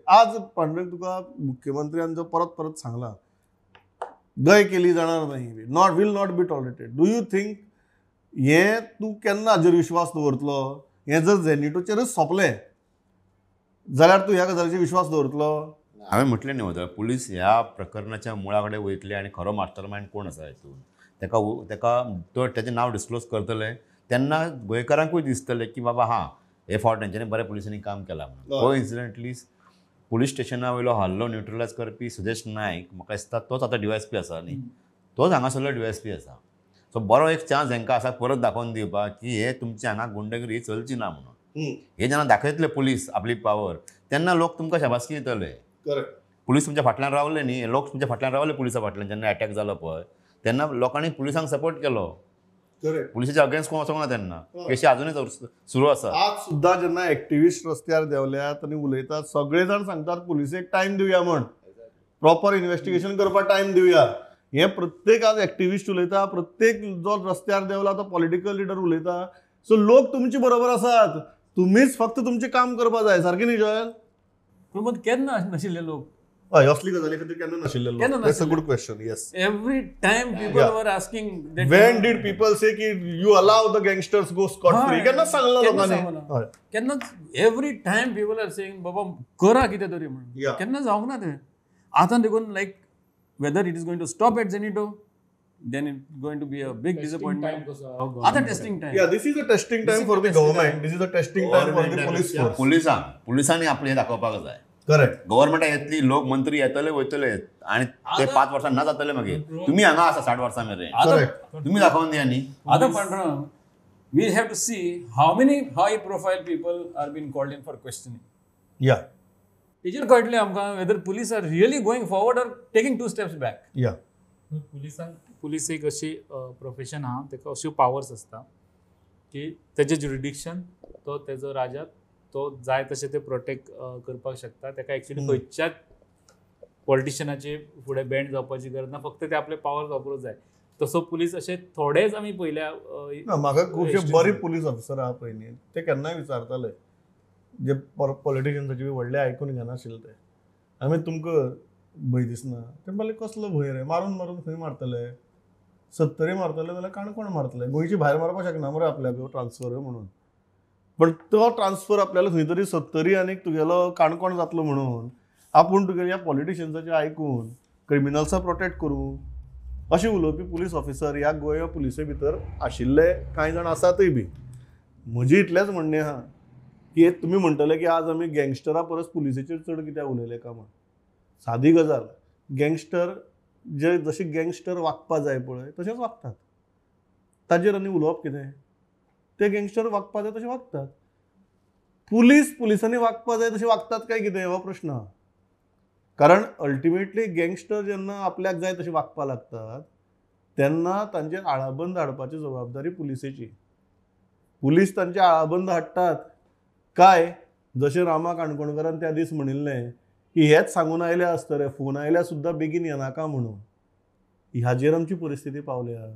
आज पांडुरंग, तुका मुख्यमंत्र्यान जो परत परत सांगला गय केली जाणार नाही, not will not be tolerated, do you think हें तूं केन्ना हाजेर विश्वास दवरतलो? हें जर झेनिटोचेरच सोंपलें जाल्यार तूं ह्या गजालीचेर विश्वास दवरतलो? हांवें म्हटलें न्ही वता, पुलीस ह्या प्रकरणाच्या मुळा कडेन वयतले आनी खरो मास्टर मायंड कोण आसा हितून तेका तेका तो तेजें नांव डिस्क्लोज करतले तेन्ना गोंयकारांकूय दिसतलें की बाबा हां हे फावट तेंच्यांनी बऱ्या पुलिसांनी काम केलां म्हणून. कोइन्सिडंटली पुलीस स्टेशना वयलो हल्लो न्युट्रलायज करपी सुदेश नायक म्हाका दिसता तोच आतां डीवायएसपी आसा न्ही, तोच हांगासरलो डीवायएसपी आसा. सो बरो एक चान्स हेंकां आसा परत दाखोवन दिवपाक की हे तुमचे हांगा गुंडगिरी चलची ना म्हणून. हे जेन्ना दाखयतले पुलीस आपली पावर तेन्ना लोक तुमकां शाबासकी दितले. पुलीस तुमच्या फाटल्यान रावले न्ही, लोक तुमच्या फाटल्यान रावले पुलिसा फाटल्यान जेन्ना अटॅक जालो पळय तेन्ना लोकांनी पुलिसांक सपोर्ट केलो. पुलिसाच्या अगेन्स्ट कोण वचोंक ना तेन्ना, केशी अजुनूय सुरू आसा. आज सुद्दां जेन्ना एक्टिविस्ट रस्त्यार देंवल्यात आनी उलयतात सगळे जाण सांगतात पुलिसेक टायम दिवया म्हण, प्रॉपर इन्व्हेस्टिगेशन करपाक टायम दिवया. हें प्रत्येक आज एक्टिविस्ट उलयता, प्रत्येक जो रस्त्यार देंवला तो पॉलिटिकल लिडर उलयता. सो लोक तुमचे बरोबर आसात, तुमीच फक्त तुमचें काम करपाक जाय. सारकें न्ही जॉयल? पूण केन्ना नाशिल्ले लोक हय असली गजाली खातीर केन्ना नाशिल्ले लोक? That's a good question. Yes, every time people were asking when did people say की you allow the gangsters go scot free, केन्ना सांगला लोकांनी? केन्नाच. Every time people are saying बाबा करा कितें तरी म्हणून, केन्ना जावंक ना तें. आतां देखून like whether it is going to stop at Zenito, then it's going to be a big disappointment. Other testing time. Yeah, this is a testing time for the government. This is a testing time for the police force. पुलिसांनी आपले हे दाखोवपाक जाय. Correct. गव्हर्नमेंटा येतली, लोक मंत्री येतले वयतले आनी ते 5 वर्सां ना जातले मागीर. तुमी हांगा आसा 60 वर्सां मेरेन. तुमी दाखोवन दिया न्ही. आतां Pandurang, we have to see how many high profile people are being called in for questioning. Yeah. तेजेर कळटलें आमकां whether police are really going forward or taking 2 steps back. Yeah. पुलिसांक पुलीस एक अशी प्रोफेशन आहा, ताका अश्यो पावर्स आसता की तेजें ज्युरिडिक्शन तो तेजो राजा तो जाय तशें ते प्रोटेक्ट करपाक शकता. ताका एक्चुअली खंयच्याच पॉलिटिशनाचे फुडें बँड जावपाची गरज ना, फक्त ते आपले पावर्स वापरूंक जाय. तसो पुलीस अशे थोडेच आमी पयल्या. म्हाका खुबशे बरे पुलीस ऑफिसर आहा पयलीं, ते केन्नाय विचारताले जे पॉलिटिशन्साचे बी व्हडले आयकून घेनाशिल्ले ते, आमी तुमकां भंय दिसना? ते म्हणले कसलो भंय रे, मारून मारून खंय मारतले, सत्तरी मारतले जाल्यार काणकोण मारतले, गोंयची भायर मारपाक शकना मरे आपल्याक ट्रान्सफर म्हणून. पण तो ट्रान्सफर आपल्याला खंय तरी सत्तरी आनी तुगेलो काणकोण जातलो म्हणून आपूण तुगेल्या ह्या पॉलिटिशन्साचें आयकून क्रिमिनल्सां प्रोटेक्ट करूं अशें उलोवपी पुलीस ऑफिसर ह्या गोंय पुलिसे भितर आशिल्ले कांय जाण आसातय बी. म्हजें इतलेंच म्हणणें आहा की तुमी म्हणटले की आज आमी गँगस्टरा परस पुलिसेचेर चड कित्याक उलयले काय म्हण. सादी गजाल, गँगस्टर जे जशे गँगस्टर वागपा जाय पळय तशेंच वागतात, ताजेर आनी उलोवप कितें? ते गँगस्टर वागपा जाय तशें वागतात, पुलीस पुलिसांनी वागपा जाय तशें वागतात काय कितें हो प्रश्न आहा. कारण अल्टिमेटली गँगस्टर जेन्ना आपल्याक जाय तशें वागपा लागतात तेन्ना तांचेर आळाबंद हाडपाची जबाबदारी पुलिसेची. पुलीस तांचे आळाबंद हाडटात काय जशें रामा काणकोणकारान त्या दीस म्हणिल्लें की हेच सांगून आयले आसतले, फोन आयल्यार सुद्दां बेगीन येनाका म्हणून. ह्याचेर आमची परिस्थिती पावल्या.